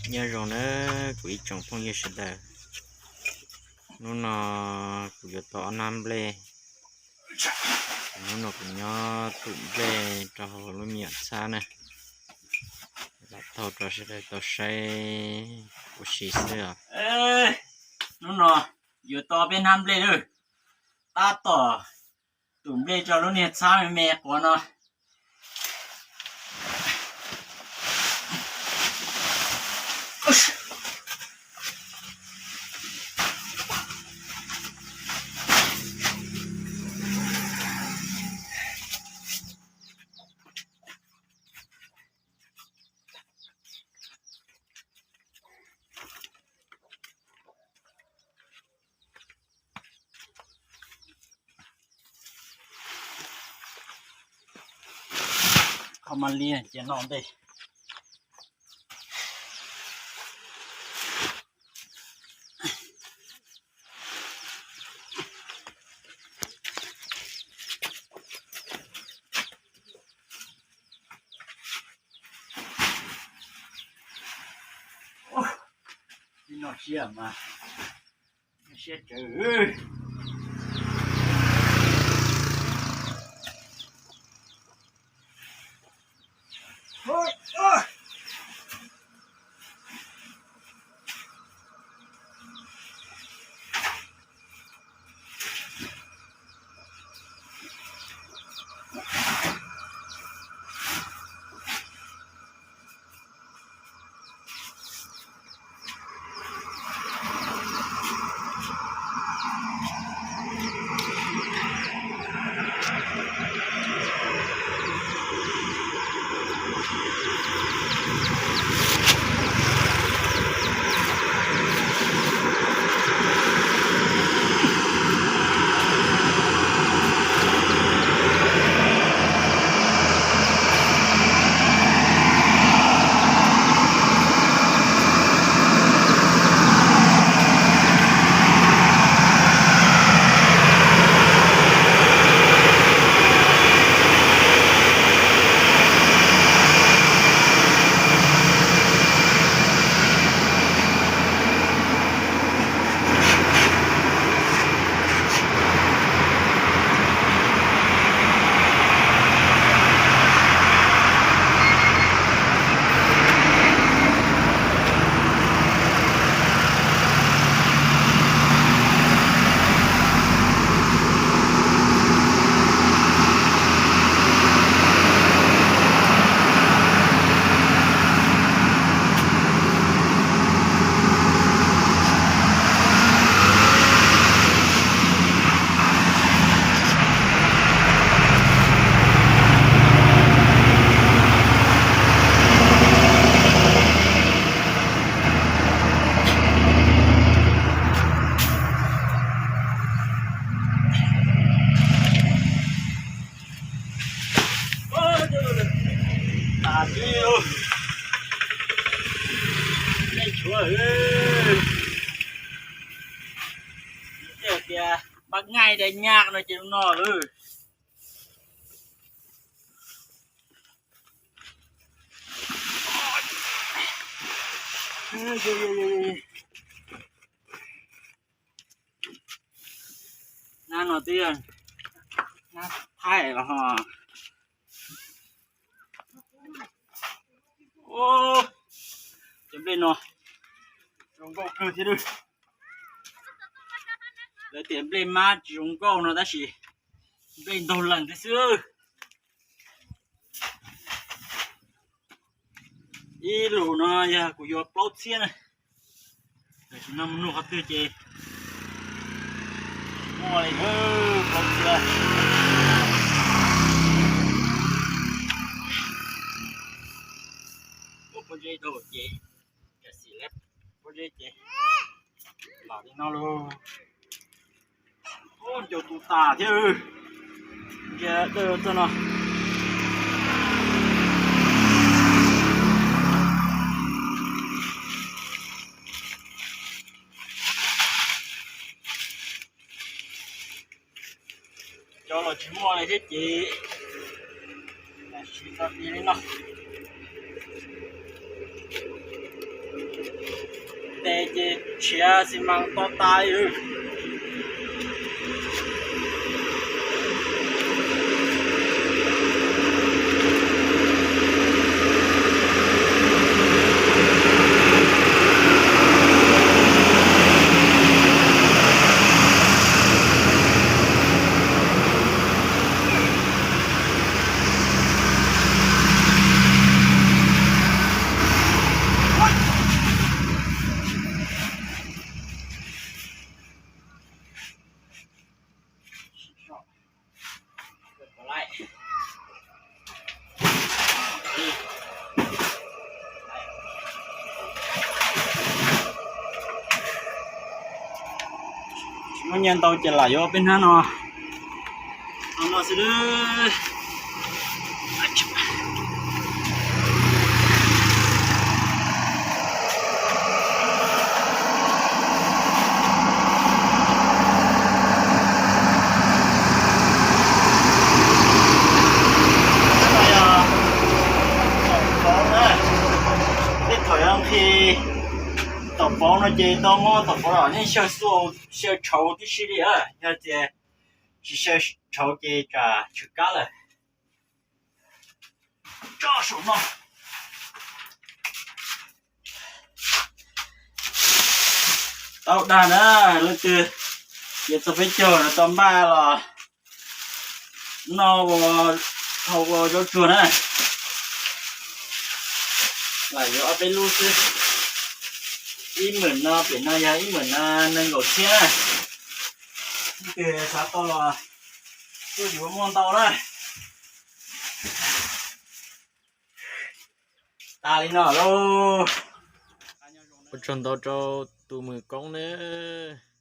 Nyob zoo na kuv ib tsoom phooj ywg sawv daws, hnub no kuv yuav tau ob hnab nplej. Hnub no kuv nyob tum nplej rau hauv lub me nyuam txhab na, lam thaij rau sawv daws tau saib ua si xwb os. Hnub no yuav tau peb hnab nplej lawm, tab tom tum nplej rau lub niag txhab me me quav no. Qhov mas li cia noj ntej. Ib no siab mas siab tsawv. Tias pab ngaij da nyaj no ces no lawm. Nab no twb yog nab thaij los ho. Cov nplej no zoo nkauj kawg thiab. Lawv tias nplej mab tsis zoo nkauj no tab sis nplej ntaug lees thiab xwb. Ib lus no yog kuv yuav plaub txhiab na, tam sim no mus nug qhov twg ces muaj li plaub txhiab. Ua pob zeb dhau ces, pob zeb ces los li no lauj. Ncau tu tas thiab. Ntiag dawj txoj no. Cov los tsis muaj li thiab ces siv tau li no. Tes ces tshiav xi mas to tas li. Tsis muaj nyiaj ntau ces lam yuav peb hnab no, no xwb. Tej thaum yog nqhis tom pauv no ces tau muab tom pauv los yeej xyaw xyaw tshauv tib si li, yog tias tsis xyaw tshauv ces tsam tshwm kab lawm. Tso saum no. Tau dag na, leej twg yuav txog peb caug no tau npaj los noj ua, hau ua zaub tsuag na. Lam yuav ob peb lub xwb. Ib mwm no, pem no yog ib mwm no nees nkaum txhiab na. Leej twg xav tau los tuaj yuav muaj ntau na. Tas li no lauj. Ua tsaug ntau rau tus mwm koob nawb.